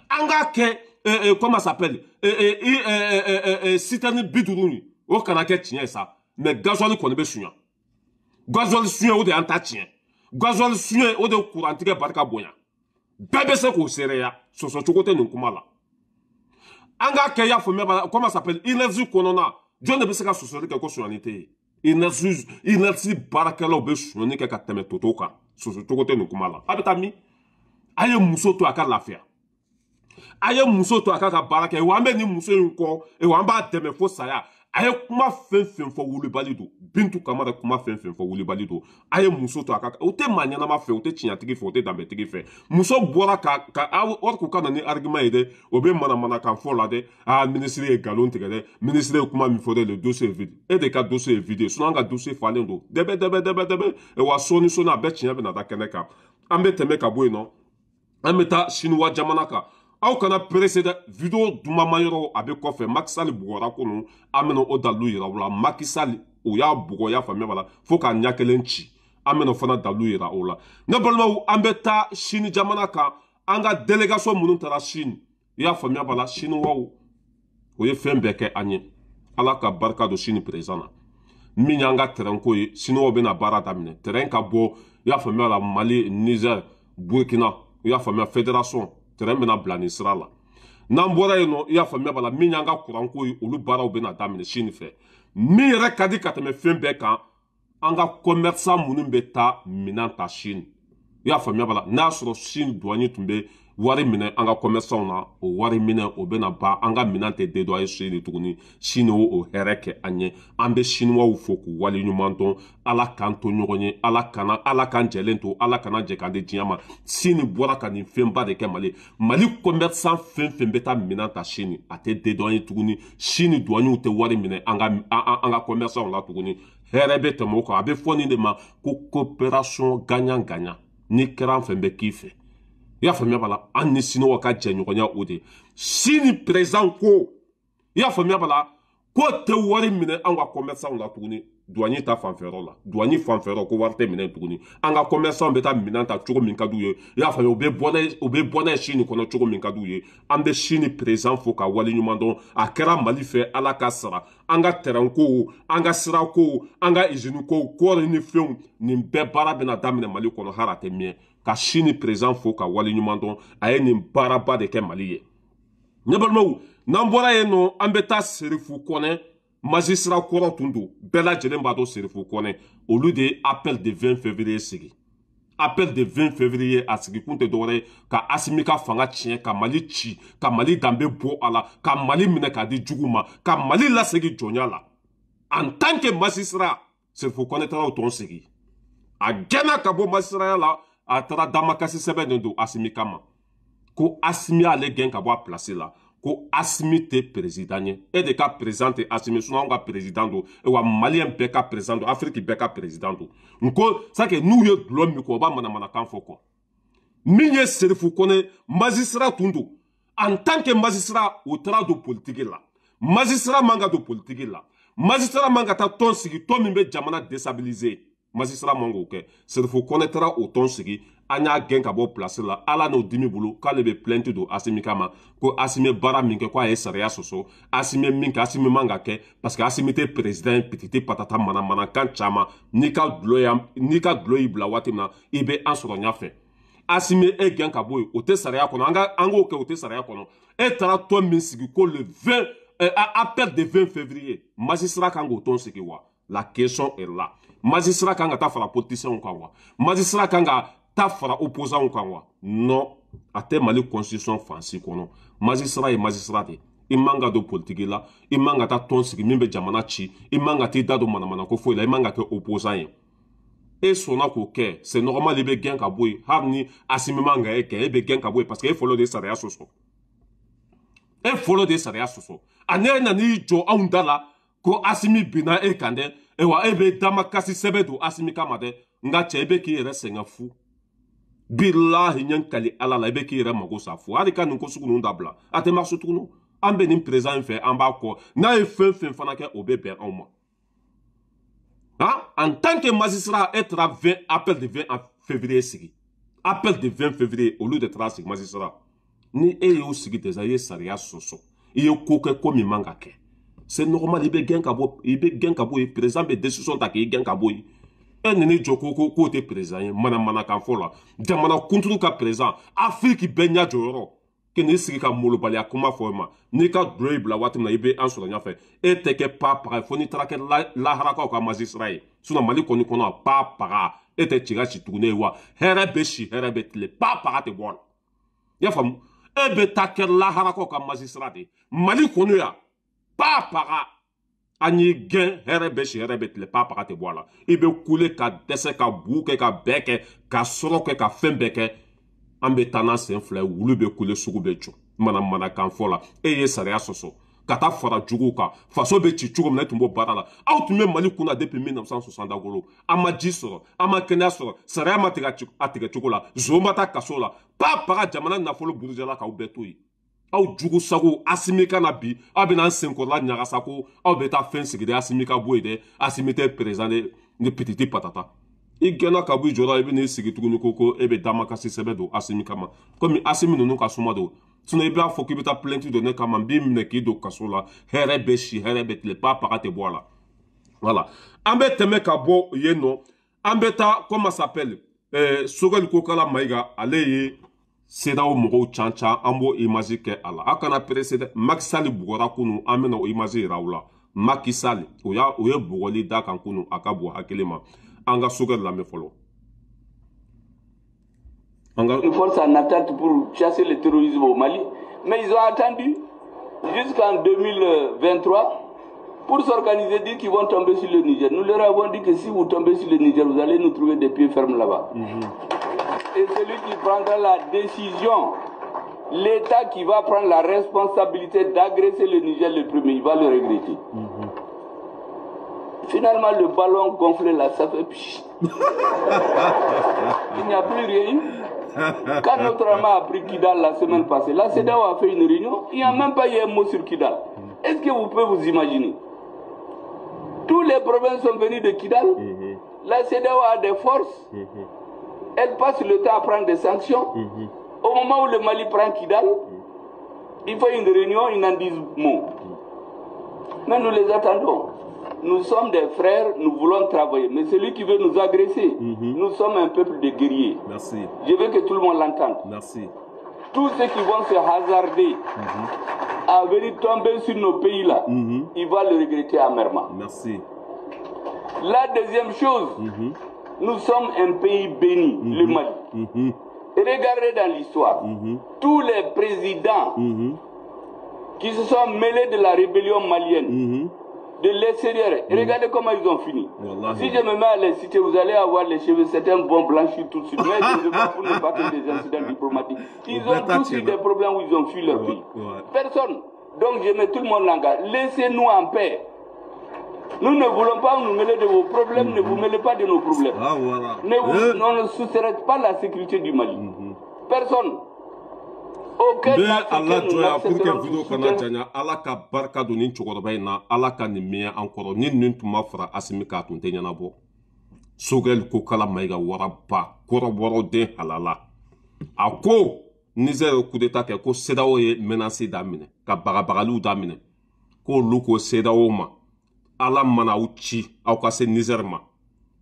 An k'a kɛ, comment s'appelle, citerne 50 nin, o kana kɛ tiɲɛ ye sa, mais gasoil kɔni bɛ suɲɛ. Gasoil suɲɛ, o de y'an ta tiɲɛ. Gasoil suɲɛ, o de ye kurantigɛ barika bonya. Bɛɛ bɛ se k'o seereya, sɔsɔcogo tɛ nin kuma la. An k'a kɛ, i y'a faamuya, comment s'appelle, énergie kɔnɔna, jɔn de bɛ se ka sɔsɔli kɛ ko sonyani tɛ yen? Énergie baarakɛlaw bɛ sonyani kɛ ka tɛmɛ toto kan. Sɔsɔcogo tɛ nin kuma la. A bɛ taa min? A ye muso to a ka lafiya, a ye muso to a ka baara kɛ. Wa an bɛ nin muso in kɔ, wa an b'a dɛmɛ fo saya. A ye kuma fɛn fɛn fɔ, wulibali don. Bintu Kamara, kuma fɛn fɛn fɔ, wulibali don. A ye muso to a ka, o tɛ maa ɲɛnama fɛ, o tɛ tiɲɛtigi fɛ, o tɛ danbetigi fɛ. Muso bɔra ka aw k'u ka na ni argument ye dɛ, o bɛ manamanakan fɔ la dɛ. Aa, minisiri ye nkalon tigɛ dɛ, minisiri ye kuma min fɔ dɛ, le dossier est vide. E de ka dossier est vide, sinon an ka dossier falen don dɛbɛ dɛbɛ dɛbɛ dɛbɛ. Wa sɔɔni sɔɔni, a bɛɛ tiɲɛ bɛ na da kɛnɛ kan. An bɛ tɛmɛ ka bɔ yen nɔ, an bɛ taa Siniwa jamana kan. Aw kana pressé dɛ, vidéo dumama yɔrɔ a bɛ kɔfɛ. Macky Sall bugɔra kunun, an bɛna o dalilu yira u la. Macky Sall, o y'a bugɔ, y'a faamuya b'a la, fo k'a ɲɛ kelen ci. An bɛna o fana dalilu yira o la. Ne balimaw, an bɛ taa Sini jamana kan. An ka délégation minnu taara Sini, i y'a faamuya b'a la, Siniwaw o ye fɛn bɛɛ kɛ an ye. Ala ka barika don Chine président na. Min y'an ka terrain ko ye, Siniwaw bɛna baara daminɛ. Terrain ka bɔ, i y'a faamuya la, Mali, Niger, Burkina, i y'a faamuya, fédération, terrain bɛna bila nin sira la. N'an bɔra yen nɔ, i y'a faamuya b'a la, min y'an ka courant ko ye, olu baaraw bɛna daminɛ Chine fɛ. Min yɛrɛ ka di ka tɛmɛ fɛn bɛɛ kan, an ka commerçant minnu bɛ taa minɛn ta Chine, i y'a faamuya b'a la, n'a sɔrɔ Chine douane tun bɛ wari minɛ an ka commerçant na, o wari minɛ o bɛna ban, an ka minɛn tɛ dédouaner Chine tuguni. Chine y'o hɛrɛ kɛ an ye. An bɛ Chinois fo k'u waleɲuman dɔn. Ala k'an to ɲɔgɔn ye, Ala kana, Ala k'an jɛlen to, Ala kana jɛ k'an di diɲɛ ma. Chine bɔra ka nin fɛnba de kɛ Mali. Mali commerçant fɛn fɛn bɛ taa minɛn ta Chine, a tɛ dédouaner tuguni. Chine douaniers tɛ wari minɛ an ka commerçant la tuguni. Hɛrɛ bɛ tɛmɛ o kan. A bɛ fɔ nin de ma ko coopération gagnant gagnant. N'i kɛra an fɛ, n bɛ k'i fɛ. I y'a faamuya b'a la, an ni Siniwaw ka jɛɲɔgɔnya o de. Chine président ko, i y'a faamuya b'a la, k'o tɛ wari minɛ an ka commerçant la tuguni. Douane ta fanfɛyɔrɔ la, douane fanfɛyɔrɔ, ko wari tɛ minɛ tuguni. An ka commerçant bɛ taa minɛn ta cogo min ka d'u ye, i y'a faamuya, u bɛ bɔ n'a ye Chine kɔnɔ cogo min ka d'u ye. An bɛ Chine président fo ka waleɲuman dɔn. A kɛra Mali fɛ, Ala ka sara. An ka terrain ko, an ka sira ko, an ka usine ko, kɔɔri ni fɛnw, nin bɛɛ baara bɛna daminɛ Mali kɔnɔ hali a tɛ mɛn. Ka Chine président fo ka waleɲuman dɔn, a ye nin baaraba de kɛ Mali ye. Ne balimaw, n'an bɔra yen nɔ, an bɛ taa Serifu Kɔnɛ, magistrat kɔrɔ tun don. Bɛɛ lajɛlen b'a dɔn Serifu Kɔnɛ, olu de ye appel de 20 février sigi. Appel de 20 février, a sigi kun tɛ dɔwɛrɛ ye ka Asimi ka fanga tiɲɛ, ka Mali ci, ka Mali danbe bɔ a la, ka Mali minɛ k'a di jugu ma, ka Mali lasegin jɔnya la. En tant que magistrat, Serifu Kɔnɛ taara o tɔn sigi. A gɛnna ka bɔ magistraya la, a taara damakasi sɛbɛn de don Asimi kama, ko Asimi y'ale gɛn ka bɔ a place la, ko Asimi tɛ président ye. E de ka président tɛ Asimi, sinon anw ka président don wa, Maliyɛn bɛɛ ka président don, Afiriki bɛɛ ka président don. N ko sake n'u ye dulɔ min kɔ, o b'a manamanakan fɔ kɔ. Min ye Serifu Kɔnɛ, magistrat tun don. En tant que magistrat, o taara don politique la. Magistrat man ka don politique la. Magistrat man ka taa tɔn sigi, tɔn min bɛ jamana déstabiliser. Magistrat man k'o kɛ. Serifu Kɔnɛ taara o tɔn sigi, an y'a gɛn ka bɔ place la. Ala n'o dimi bolo k'ale bɛ plainte don Asimi kama, ko Asimi ye baara min kɛ, k'a ye sariya sɔsɔ. Asimi ye min kɛ, Asimi man ka kɛ, parce que Asimi tɛ président ye. Pititi patata, manamanakan caman. N'i ka dulɔ y'i bila waati min na, i bɛ an sɔrɔ ɲɛfɛ. Asimi e gɛn ka bɔ yen, o tɛ sariya kɔnɔ. An k'o kɛ, o tɛ sariya kɔnɔ. E taara tɔn min sigi ko le 20 appel de 20 février, magistrat kan k'o tɔn sigi wa? La question est là. Magistrat kan ka taa fara politiciens kan wa? Magistrat kan ka taa fara opposants kan wa? Non, a tɛ Mali constitution fansi kɔnɔ. Magistrat ye magistrat de, i man ka don politiki la, i man ka taa tɔn sigi min bɛ jamana ci, i man ka t'i da don manamana ko foyi la, i man ka kɛ opposant ye. E sɔnna k'o kɛ, c'est normal, i bɛ gɛn ka bɔ yen. Hali ni Asimi man ka e kɛ, e bɛ gɛn ka bɔ yen, parce que e fɔlɔ de ye sariya sɔsɔ. E fɔlɔ de ye sariya sɔsɔ. Ani e nan'i jɔ anw da la ko Asimi binna e kan dɛ. Ewa, e bɛ damakasi sɛbɛn don Asimi kama dɛ. N ka cɛ, i bɛ k'i yɛrɛ sɛgɛn fu. Bilahi, ɲɛ kali Ala la, i bɛ k'i yɛrɛ mago sa fu. Hali ka nin ko sugu ninnu dabila, a tɛ marche tuguni. An bɛ nin président in fɛ, an b'a kɔ. N'a ye fɛn fɛn fana kɛ, o bɛ bɛn anw ma. Han, en tant que magistrat, e taara 20 appel de 20 février sigi. Appel de 20 février, olu de taara sigi. Magistrat, ni e y'o sigi déjà, i ye sariya sɔsɔ, i ye ko kɛ, ko min man ka kɛ. C'est normal, i bɛ gɛn ka bɔ, i bɛ gɛn ka bɔ yen. Président bɛ décision ta k'i gɛn ka bɔ yen. E nini jɔ ko ko k'o tɛ président ye, manamanakan fɔ la. Jamana kuntigi ka président, Afiriki bɛɛ ɲɛ jɔyɔrɔ, ke n'i sigi ka molobaliya kuma fɔ i ma, n'i ka dulɔ y'i bila waati min na, i bɛ an sɔrɔ ɲɛfɛ. E tɛ kɛ pa paga ye fo n'i taara kɛ laharakaw ka magistrat ye. Sinon Mali kɔni kɔnɔ, pa paga, e tɛ ci ka si tuguni wa. Hɛrɛ bɛ si, hɛrɛ bɛ tile, pa paga tɛ bɔ a la. I y'a faamu? E bɛ taa kɛ laharakaw ka magistrat de ye Mali kɔnɔ yan. Pa paga, an y'i gɛn. Hɛrɛ bɛ si, hɛrɛ bɛ tile, pa paga tɛ bɔ a la. I bɛ kule ka dɛsɛ, ka bu kɛ, ka bɛɛ kɛ, ka sɔrɔ kɛ, ka fɛn bɛɛ kɛ. An bɛ taa n'an sen fila ye. Wulu bɛ kule, sugu bɛ jɔ. Manamanakan fɔ la, e ye sariya sɔsɔ ka taa fara juguw kan. Faso bɛ ci cogo min na, e tun b'o baara la. Aw tun bɛ Mali kunna depuis 1960 golo. An ma ji sɔrɔ, an ma kɛnɛya sɔrɔ, sariya ma tigɛ a tigɛ cogo la, zon ma taa kaso la. Pa paga, jamana nafolo burujala k'aw bɛɛ to yen. Aw jugu sago Asimi ka na bi, aw bɛna an senkɔrɔla ɲagasa ko aw bɛ taa fɛn sigi dɛ. Asimi ka bɔ yen dɛ, Asimi tɛ président de, ni pititi patata. I gɛnna ka bɔ i jɔra, i bɛ n'i sigi tuguni ko e bɛ damakasi sɛbɛn don Asimi kama, komi Asimi ninnu ka suma don. Sinon i b'a fɔ k'i bɛ taa plainte don ne kama, n b'i minɛ k'i don kaso la. Hɛrɛ bɛ si, hɛrɛ bɛ tile, pa paga tɛ bɔ a la. Voilà, an bɛ tɛmɛ ka bɔ yen nɔ, an bɛ taa, comment s'appelle, Sogɛli Kokala Mayiga, ale ye CEDEAO mɔgɔw can can, an b'o image kɛ a la. Aw kana pressé dɛ. Macky Sall bugɔra kunun, an bɛna o image yira aw la. Macky Sall, o y'a o ye bugɔli da kan kunun, a ka bon hakili ma. An ka Sogɛli lamɛn fɔlɔ. Une force en attente pour chasser le terrorisme au Mali. Mais ils ont attendu jusqu'en 2023 pour s'organiser, dire qu'ils vont tomber sur le Niger. Nous leur avons dit que si vous tombez sur le Niger, vous allez nous trouver des pieds fermes là-bas. Et celui qui prendra la décision, l'État qui va prendre la responsabilité d'agresser le Niger le premier, il va le regretter. Finalement, le ballon gonflé là, ça fait pchit. Il n'y a plus rien. Quand notre armée a pris Kidal la semaine passée, la CEDEAO a fait une réunion, il n'y a même pas eu un mot sur Kidal. Est-ce que vous pouvez vous imaginer? Tous les problèmes sont venus de Kidal. La CEDEAO a des forces. Elle passe le temps à prendre des sanctions. Au moment où le Mali prend Kidal, il fait une réunion, ils n'en disent mot. Mais nous les attendons. Nous sommes des frères, nous voulons travailler. Mais celui qui veut nous agresser, nous sommes un peuple de guerriers. Merci. Je veux que tout le monde l'entende. Merci. Tous ceux qui vont se hasarder à venir tomber sur nos pays-là, ils vont le regretter amèrement. Merci. La deuxième chose, nous sommes un pays béni, le Mali. Regardez dans l'histoire, tous les présidents qui se sont mêlés de la rébellion malienne, de l'extérieur, regardez comment ils ont fini. Wallahi. Si je me mets à les citer, vous allez avoir les cheveux, certains vont blanchir tout de suite. Mais je ne veux pas pour ne pas qu'il y ait des incidents diplomatiques. Ils ont tous eu des problèmes où ils ont fui leur pays. Personne. Donc je mets tout le monde en garde. Laissez-nous en paix. Nous ne voulons pas nous mêler de vos problèmes, ne vous mêlez pas de nos problèmes. Ah, voilà. Ne vous, on ne soustraite pas la sécurité du Mali. Personne. Bɛɛ ala jɔya pour que vidéo kana janya. Ala ka barika don nin cɛkɔrɔba in na, Ala ka nin mɛn an kɔrɔ. Ni nin tun ma fara Asimi k'a tun tɛ ɲɛnabɔ. Sogɛli Kokala Mayiga, waraba kɔrɔbɔrɔden halala, a ko Niger ye coup d'état kɛ, ko CEDEAO ye menace daminɛ ka bagabagaliw daminɛ, k'olu ko CEDEAO ma, Ala mana aw ci aw ka se Niger ma,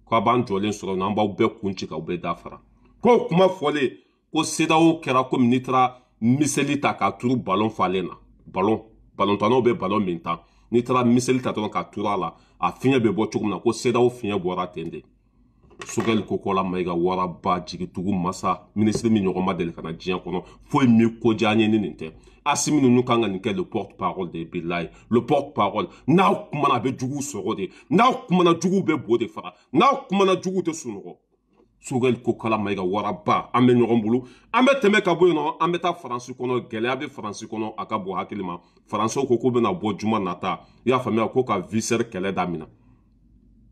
k'a b'an jɔlen sɔrɔ, n'an b'aw bɛɛ kun ci k'aw bɛɛ dafara. K'o kuma fɔlen, ko CEDEAO kɛra komi n'i taara miseli ta k'a turu ballon falen na, ballon ballontannaw bɛ ballon min tan, n'i taara miseli ta dɔrɔn k'a turu a la, a fiɲɛ bɛ bɔ cogo min na, ko CEDEAO fiɲɛ bɔra ten de. Sogɛli Kokola Mayiga, waraba jigitugu masa, minisiri min ɲɔgɔn ma deli ka na diɲɛ kɔnɔ, foyi min ko diya an ye ni nin tɛ. Asimi ninnu kan ka nin kɛ le porte parole de bilayi, le porte parole. N'aw kumana, a bɛ juguw sɔgɔ de. N'aw kumana, juguw bɛ bo de faga. N'aw kumana, juguw tɛ sunɔgɔ. Sogɛli Kokala Mayiga, waraba, an bɛ ɲɔgɔn bolo. An bɛ tɛmɛ ka bɔ yen nɔ, an bɛ taa Faransi kɔnɔ. Gɛlɛya bɛ Faransi kɔnɔ, a ka bon hakili ma. Faransiw ko k'u bɛna bɔ juma nata, i y'a faamuya, ko ka vie chère kɛlɛ daminɛ,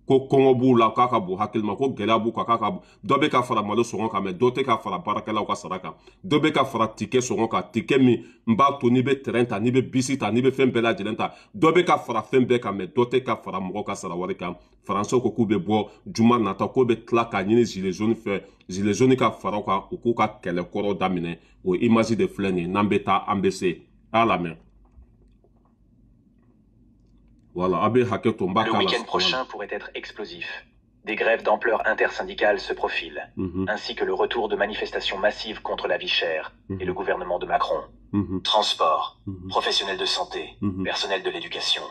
ko kɔngɔ b'u la, k'a ka bon hakili ma, ko gɛlɛya b'u kan, k'a ka dɔ bɛ ka fara malo sɔngɔ kan, mɛ dɔ tɛ ka fara baarakɛlaw ka sara kan, dɔ bɛ ka fara ticket sɔngɔ kan, ticket min n b'a to n'i bɛ train ta, n'i bɛ bisi ta, n'i bɛ fɛn bɛɛ lajɛlen ta, dɔ bɛ ka fara fɛn bɛɛ kan, mɛ dɔ tɛ ka fara mɔgɔ ka sara wari kan. Faransiw ko k'u bɛ bɔ juma nata, k'o bɛ tila k'a ɲini gilet jaune fɛ, gilet jaune ka fara u kan, u k'u ka kɛlɛ kɔrɔ daminɛ. O image de filɛ nin ye, n'an bɛ taa, an bɛ se a lamɛn. Voilà. Le week-end prochain pourrait être explosif. Des grèves d'ampleur intersyndicale se profilent, ainsi que le retour de manifestations massives contre la vie chère et le gouvernement de Macron. Transport, professionnels de santé, personnel de l'éducation.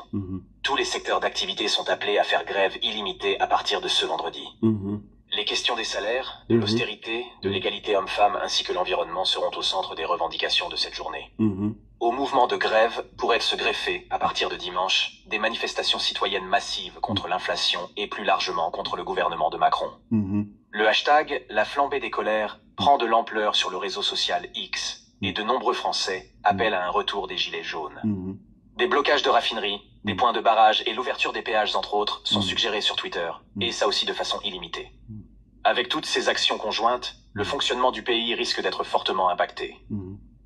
Tous les secteurs d'activité sont appelés à faire grève illimitée à partir de ce vendredi. Les questions des salaires, de l'austérité, de l'égalité homme-femme ainsi que l'environnement seront au centre des revendications de cette journée. Au mouvement de grève pourraient se greffer, à partir de dimanche, des manifestations citoyennes massives contre l'inflation et plus largement contre le gouvernement de Macron. Le hashtag « La flambée des colères » prend de l'ampleur sur le réseau social X et de nombreux Français appellent à un retour des gilets jaunes. Des blocages de raffineries, des points de barrage et l'ouverture des péages entre autres sont suggérés sur Twitter, et ça aussi de façon illimitée. Avec toutes ces actions conjointes, le fonctionnement du pays risque d'être fortement impacté.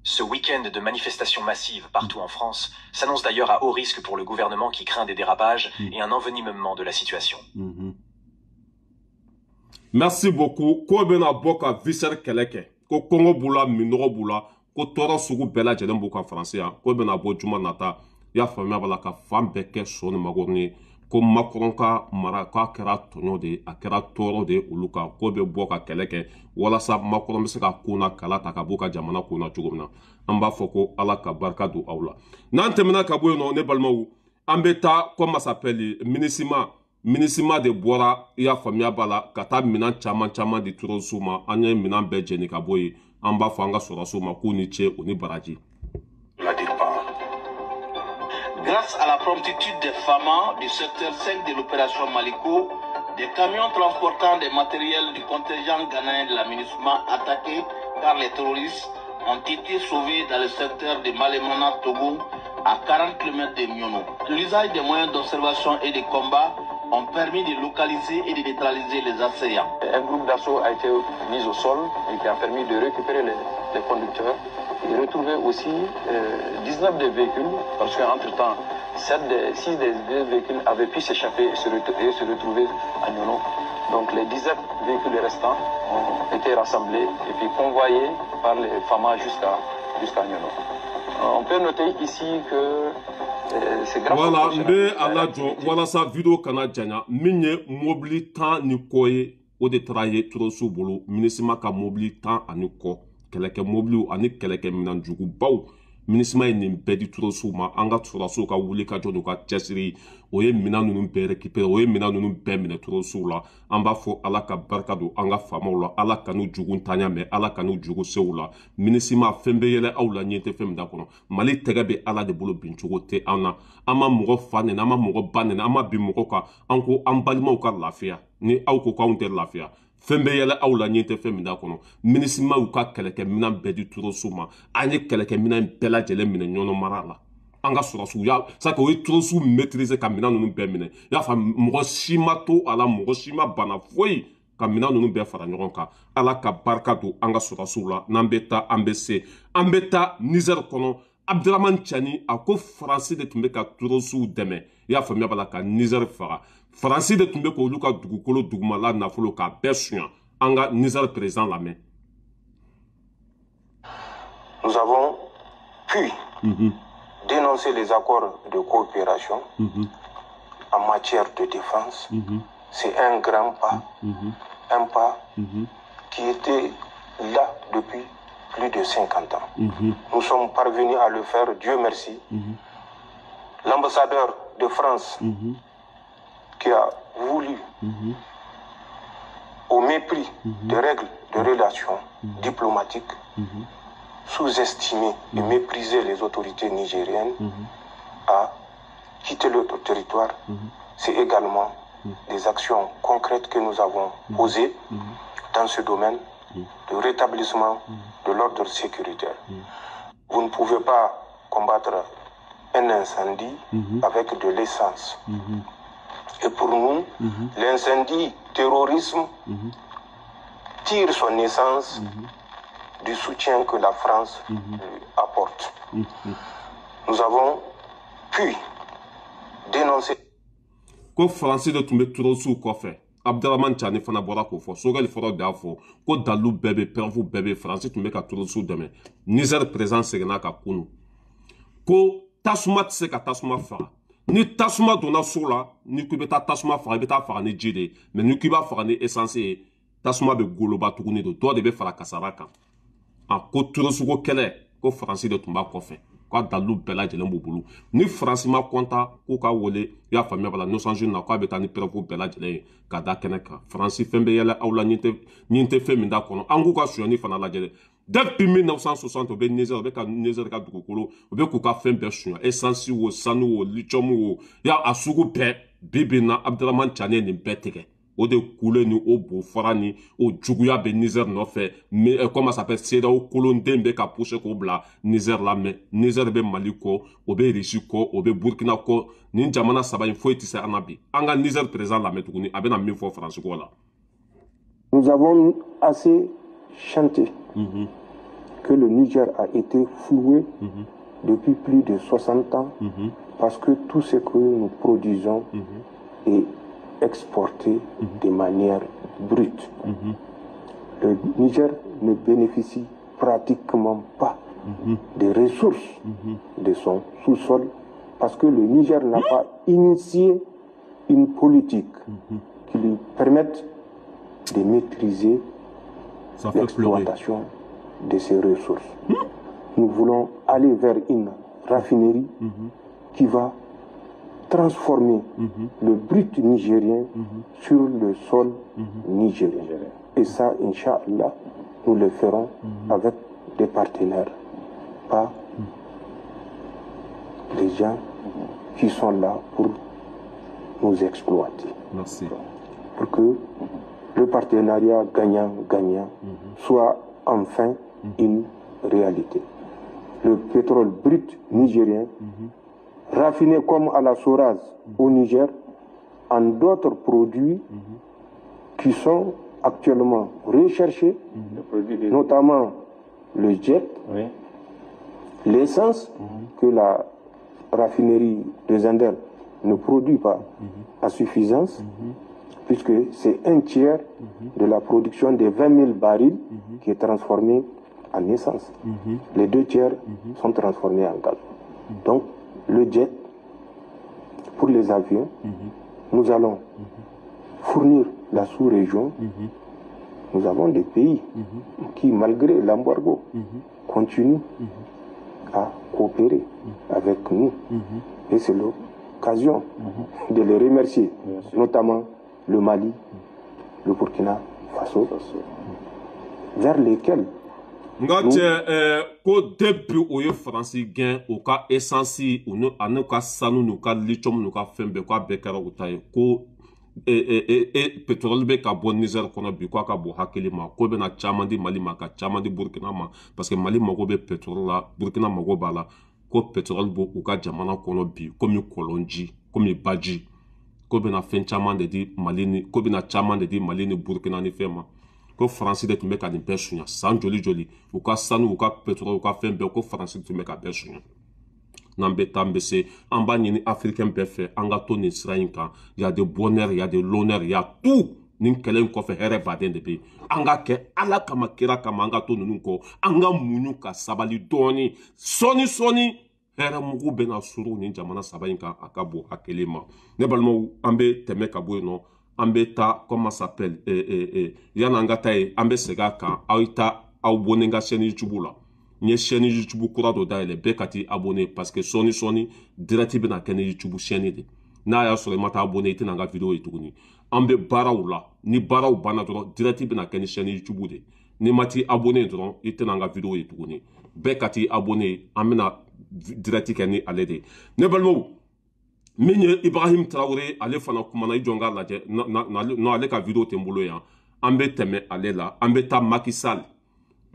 Ce week-end de manifestations massives partout en France s'annonce d'ailleurs à haut risque pour le gouvernement qui craint des dérapages et un envenimement de la situation. Merci beaucoup. Ko bɛna bɔ ka Vie chère kɛlɛ kɛ, ko kɔngɔ b'u la, minɔgɔ b'u la, ko tɔɔrɔ sugu bɛɛ lajɛlen b'u kan Faransi yan. Ko bɛna bɔ juma nata, i y'a faamuya b'a la, ka fan bɛɛ kɛ sɔ ni makɔrɔni ye. Ko Macron ka mara k'a kɛra tɔɲɔ de ye, a kɛra tɔɔrɔ de ye olu kan. Ko bɛ bɔ ka kɛlɛ kɛ walasa Macron bɛ se ka ko na kala ta ka b'u ka jamana ko na cogo min na. An b'a fɔ ko Ala ka barika don aw la. N'an tɛmɛna ka bɔ yen nɔ, ne balimaw, an bɛ taa, comment s'appelle, MINUSMA. MINUSMA de bɔra, i y'a faamuya b'a la, ka taa minɛn caman caman di terroristew ma. An ye minɛn bɛɛ jeni ka bɔ yen. An b'a fɔ an ka sɔrɔdasiw ma k'u ni ce, u ni baraji. Grâce à la promptitude des FAMA du secteur 5 de l'opération Maliko, des camions transportant des matériels du contingent ghanéen de la MINUSMA attaqués par les terroristes ont été sauvés dans le secteur de Malemana, Togo, à 40 km de Niono. L'usage des moyens d'observation et de combat ont permis de localiser et de neutraliser les assaillants. Un groupe d'assaut a été mis au sol et qui a permis de récupérer les conducteurs et retrouver aussi 19 des véhicules, parce qu'entre-temps, 6 des véhicules avaient pu s'échapper et se retrouver à Niono. Donc les 19 véhicules restants ont été rassemblés et puis convoyés par les FAMA jusqu'à Niono. On peut noter ici que c'est grâce. Voilà, n bɛ a lajɔ walasa vidéo kana janya. Min ye mobili 10 ni kɔ ye, o de taara ye terroristew bolo. MINUSMA ka mobili 10 ani kɔ, kɛlɛkɛ mobiliw ani kɛlɛkɛ minɛnjugubaw, MINUSMA ye nin bɛɛ di terroristew ma. An ka sɔrɔdasiw ka wuli ka jɔ n'u ka cɛsiri, o ye minɛn ninnu bɛɛ récupérer, o ye minɛn ninnu bɛɛ minɛ terroristew la. An b'a fɔ Ala ka barika don an ka faamaw la. Ala ka n'u jugu ntanya mɛn, Ala ka n'u jugu sew la. MINUSMA, fɛn bɛ yɛlɛ aw la, ɲɛ tɛ fɛn min da kɔnɔ. Mali tɛgɛ bɛ Ala de bolo, bin cogo tɛ an na. An ma mɔgɔ fa nɛni, an ma mɔgɔ ba nɛni, an ma bin mɔgɔ kan. An ko an balimaw ka lafiya. Ni aw ko k'anw tɛ lafiya, fɛn bɛ yɛlɛ aw la, ɲɛ tɛ fɛn min da kɔnɔ. MINUSMA y'u ka kɛlɛkɛminɛn bɛɛ di terroristew ma. An ye kɛlɛkɛminɛn bɛɛ lajɛlen minɛ Ɲɔnɔ mara la. An ka sɔrɔdasiw y'a sake, o ye terroristew maîtriser ka minɛn ninnu bɛɛ minɛ. I y'a faamu, mɔgɔ si ma to a la, mɔgɔ si ma bana foyi, ka minɛn ninnu bɛɛ fara ɲɔgɔn kan. Ala ka barika don an ka sɔrɔdasiw la. N'an bɛ taa, an bɛ se, an bɛ taa Niger kɔnɔ. Abdramane Tiani a ko Faransi de tun bɛ ka terroristew dɛmɛ, i y'a faamuya b'a la, ka Niger faga. Faransi de tun bɛ k'olu ka dugukolo dugumala nafolo k'a bɛɛ suɲa. An ka Niger président lamɛn. Nous avons pu dénoncer les accords de coopération en matière de défense. C'est un grand pas, un pas qui était là depuis plus de 50 ans. Nous sommes parvenus à le faire, Dieu merci. L'ambassadeur de France qui a voulu, au mépris des règles de relations diplomatiques, sous-estimer et mépriser les autorités nigériennes, a quitté le territoire. C'est également des actions concrètes que nous avons posées dans ce domaine de rétablissement de l'ordre sécuritaire. Vous ne pouvez pas combattre un incendie avec de l'essence. Et pour nous, l'incendie terrorisme tire son essence du soutien que la France lui apporte. Nous avons pu dénoncer. Ko Faransi de tun bɛ terroristew kɔfɛ. Abdramane Tiani fana bɔra k'o fɔ. Sogɛli fɔlɔ de y'a fɔ ko dalilu bɛɛ bɛ, preuve bɛɛ bɛ, Faransi tun bɛ ka terroristew dɛmɛ. Niger président seginna ka kunu ko tasuma tɛ se ka tasuma faga. Ni tasuma donna so la, ni ko i bɛ taa tasuma faga, i bɛ taa faga ni ji de ye. Mais ni ko i b'a faga ni essence ye, tasuma bɛ goloba tuguni de, dɔ de bɛ fara kasara kan. A ko terroriste ko kɛlɛ, ko Faransi de tun b'a kɔfɛ, k'a dalilu bɛɛ lajɛlen b'u bolo. Ni Faransi ma kɔnta, k'u k'a wele, i y'a faamuya b'a la, Nations Unies na, k'a bɛ taa ni preuve bɛɛ lajɛlen ye ka da kɛnɛ kan. Faransi, fɛn bɛ yɛlɛ aw la, ɲin tɛ fɛn min da kɔnɔ. An k'u ka sonyani fana lajɛ dɛ. Depuis 1960, u bɛ Niger, u bɛ ka Niger ka dugukolo, u bɛ k'u ka fɛn bɛɛ suɲɛ, essence wo, sanu wo, lithium wo, ya a sugu bɛɛ. Bi bi in na, Abdramane Tiani ye nin bɛɛ tigɛ. O de kule ni o bo fara ni o juguya bɛ Niger nɔfɛ. Mais comment ça s'appelle, CEDEAO kolonden bɛ ka pousser k'o bila Niger la. Mais Niger bɛ Mali kɔ, o bɛ Russie kɔ, o bɛ Burkina kɔ. Nin jamana saba in, foyi tɛ se an na bi. An ka Niger président lamɛn tuguni, a bɛna min fɔ Faransi ko la. Nous avons assez chanté que le Niger a été floué depuis plus de 60 ans parce que tout ce que nous produisons est exporté de manière brute. Le Niger ne bénéficie pratiquement pas des ressources de son sous-sol parce que le Niger n'a pas initié une politique qui lui permette de maîtriser l'exploitation de ses ressources. Nous voulons aller vers une raffinerie qui va transformer le brut nigérien sur le sol nigérien. Et ça, Inch'Allah, nous le ferons avec des partenaires, pas des gens qui sont là pour nous exploiter. Merci. Pour que le partenariat gagnant-gagnant soit enfin une réalité. Le pétrole brut nigérien, raffiné comme à la Soraz au Niger, en d'autres produits qui sont actuellement recherchés, notamment le jet, l'essence que la raffinerie de Zinder ne produit pas à suffisance, puisque c'est un tiers de la production des 20 000 barils qui est transformée en essence. Les deux tiers sont transformés en gaz. Donc, le jet, pour les avions, nous allons fournir la sous-région. Nous avons des pays qui, malgré l'embargo, continuent à coopérer avec nous. Et c'est l'occasion de les remercier, notamment le Mali, le Burkina Faso, vers lesquels nga cɛ ko depuis o ye Faransi gɛn u ka essence ani ka sanu n'u ka lithium n'u ka fɛn bɛɛ k'a bɛɛ kɛra u ta ye ko pétrole bɛ ka bɔ Niger kɔnɔ bi k'a ka bon hakili ma ko bɛna caman di Mali ma ka caman di Burkina ma parce que Mali mago bɛ pétrole la, Burkina mago b'a la ko pétrole b'u u ka jamana kɔnɔ bi komi kɔlɔnji komi baji ko bɛna fɛn caman de di Mali ni ko bɛna caman de di Mali ni Burkina ni fɛn ma ko Faransi de tun bɛ ka nin bɛɛ suɲa san joli joli u ka sanu u ka pétrole u ka fɛn bɛɛ ko Faransi tun bɛ ka bɛɛ suɲa. N'an bɛ taa an bɛ se an b'a ɲini africain bɛɛ fɛ an ka to nin sira in kan. Y a de bonheur, y a de l'honneur, y a tout. Nin kɛlɛ in kɔfɛ hɛrɛ baden de bɛ yen. An ka kɛ Ala kama kira kama an ka to ninnu kɔ an ka muɲu ka sabali dɔɔni sɔɔni sɔɔni hɛrɛ mugu bɛna suru nin jamana saba in kan a ka bon hakili ma. Ne balimaw an bɛ tɛmɛ ka bɔ yen nɔ an bɛ taa comment s'appelle yan'an ka taa yen an bɛ segin a kan aw ye taa aw abonné n ka chaîne YouTube la. N ye chaîne YouTube kura dɔ dayɛlɛ bɛɛ ka t'i abonné parce que sɔɔni sɔɔni direct bɛna kɛ ni YouTube chaîne de n'a y'a sɔrɔ i ma taa abonné i tɛna n ka vidéo ye tuguni. An bɛ baaraw la ni baaraw banna dɔrɔn direct bɛna kɛ ni chaîne YouTube de n'i ma t'i abonné dɔrɔn i tɛna n ka vidéo ye tuguni. Bɛɛ ka t'i abonné an bɛna direct kɛ ni ale de ye. Ne balimaw min ye Ibrahim Traoré ale fana kumana i jɔ n k'a lajɛ non ale ka vidéo tɛ n bolo yan an bɛ tɛmɛ ale la an bɛ taa Macky Sall.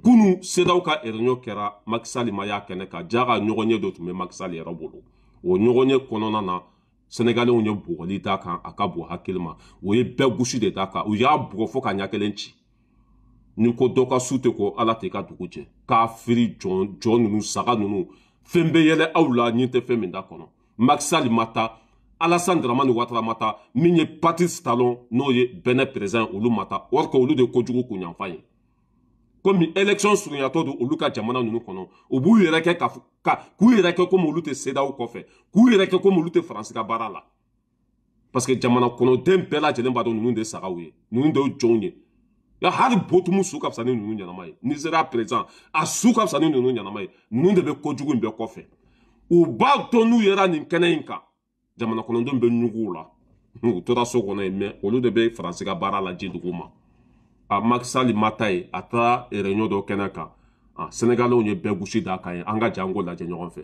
Kunu CEDEAO ka réunion kɛra Macky Sall ma y'a kɛnɛ kan ja ka ɲɔgɔnye dɔ tun bɛ Macky Sall yɛrɛ bolo o ɲɔgɔnye kɔnɔna na Sénégalais ye bugɔli d'a kan a ka bon hakili ma o ye bɛɛ gosi de d'a kan u y'a bugɔ fo ka ɲɛ kelen ci ni ko dɔ ka su tɛ ko Ala tɛ ka dugu jɛ k'a firi jɔn ninnu saga ninnu fɛn bɛ yɛlɛ aw la ɲin tɛ fɛn min da kɔnɔ. Macky Sall ma taa Alassane Dramane Ouattara ma taa min ye Patrice Talon n'o ye Benin président olu ma taa or que olu de kojugu kunyanfan ye komi élection surunyatɔ don olu ka jamana ninnu kɔnɔ u b'u yɛrɛ kɛ k'u yɛrɛ kɛ komi olu tɛ CEDEAO kɔfɛ k'u yɛrɛ kɛ komi olu tɛ Faransi ka baara la parce que jamana kɔnɔden bɛɛ lajɛlen b'a dɔn ninnu de sagaw ye ninnu de ye jɔnw ye ya hali botumu su ka fisa ni ninnu ɲɛnama ye Nizeriya président a su ka fisa ni ninnu ɲɛnama ye ninnu de bɛ kojugu in bɛɛ kɔfɛ u b'a dɔn n'u yɛrɛ nin kɛnɛ in kan jamana kɔnɔdenw bɛ ɲugu u la u tora so kɔnɔ yen mɛ olu de bɛ Faransi ka baara la ji dugu ma. A Macky Sall ma taa yen a taara réunion dɔ kɛnɛ kan Sénégalais ye bɛɛ gosi d'a kan yen an ka jango lajɛ ɲɔgɔn fɛ.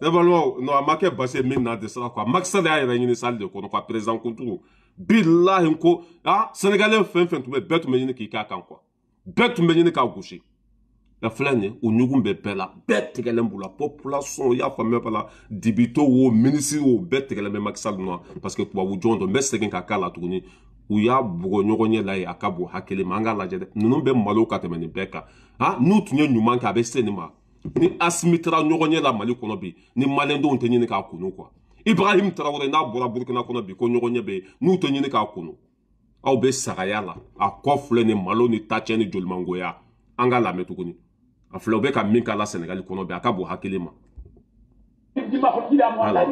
Ne balimaw, non, a ma kɛ basi ye min na dɛsɛra quoi. Macky Sall y'a yɛrɛ ɲini salle de kɔnɔ quoi, président kunturu. Bilahi ko ah, Sénégalais fɛn fɛn tun bɛ, bɛɛ tun bɛ ɲini k'i k'a kan quoi, bɛɛ tun bɛ ɲini k'a gosi. Ɛ filɛ nin ye, o ɲugun bɛ bɛɛ la, bɛɛ tigɛlen b'u la, population, i y'a faamuya b'a la, député wo, ministre wo, bɛɛ tigɛlen bɛ Macky Sall nɔ, parce que tubabu jɔn don. N bɛ segin ka k'a la tuguni, u y'a bugɔ ɲɔgɔn ɲɛ la ye, a ka bon hakili ma. An k'a lajɛ dɛ, ninnu bɛ malo ka tɛmɛ nin bɛɛ kan. Ah, n'u tun ye ɲuman kɛ, a bɛ se nin ma. Ni Asimi taara ɲɔgɔn ɲɛ la Mali kɔnɔ bi, ni maliyɛndenw tɛ ɲini k'a kunu quoi. Ibrahim Traoré n'a bɔra Burkina kɔnɔ bi ko ɲɔgɔn ɲɛ bɛ yen, n'u tɛ ɲini k'a kunu. Aw bɛ sagaya la, a kɔ filɛ nin, malo ni tacɛ ni jolimangoya. An k'a lamɛn tuguni, a filɛ, u bɛ ka min k'a la Sénégal kɔnɔ bi, a ka bon hakili ma. Voilà.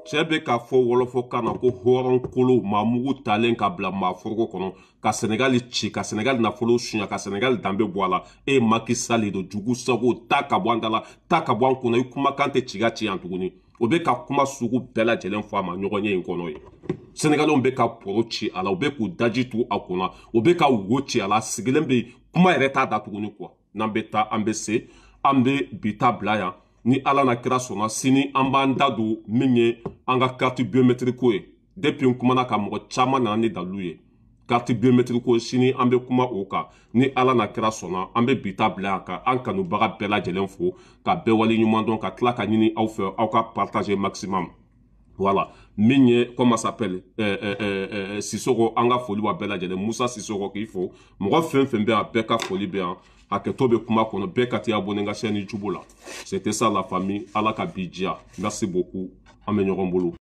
Cɛ bɛ k'a fɔ wɔlɔfɔkan na ko hɔrɔnkolo, maa mugu talen ka bila maa foroko kɔnɔ, ka Senegali ci, ka Senegali nafolo suɲa, ka Senegali danbe bɔ a la. E Macky Sall don, jugu sago, ta ka bɔ an da la, ta ka bɔ an kunna, i kumakan tɛ ci ka ci yan tuguni. O bɛ ka kuma sugu bɛɛ lajɛlen fɔ a ma ɲɔgɔn ye in kɔnɔ ye. Senegalenw bɛ ka poro ci a la, u bɛ k'u daji tu a kunna, u bɛ ka wo ci a la, a sigilen bɛ yen, kuma yɛrɛ t'a da tuguni quoi. N'an bɛ taa, an bɛ se, an bɛ bi ta bila yan. Ni Ala na kira sɔnna, sini an b'an da don min ye an ka carte biométrique ko ye. Depuis n kumana ka mɔgɔ caman nana ni dalilu ye, carte biométrique ko, sini an bɛ kuma o kan ni Ala na kira sɔnna. An bɛ bi ta bila yan ka an kanubaga bɛɛ lajɛlen fo, ka bɛɛ wale ɲuman dɔn, ka tila ka ɲini aw fɛ aw ka partager maximum. Voilà, min ye, comment s'appelle, Sissoko, an ka foli b'a bɛɛ lajɛlen. Musa Sissoko k'i fo, mɔgɔ fɛn fɛn bɛ yan, bɛɛ ka foli bɛ yan. Hakɛto bɛ kuma kɔnɔ, bɛɛ ka t'i abonné n ka chaîne YouTube la. C'était ça la famille, Ala ka bi diya. Merci beaucoup, an bɛ ɲɔgɔn bolo.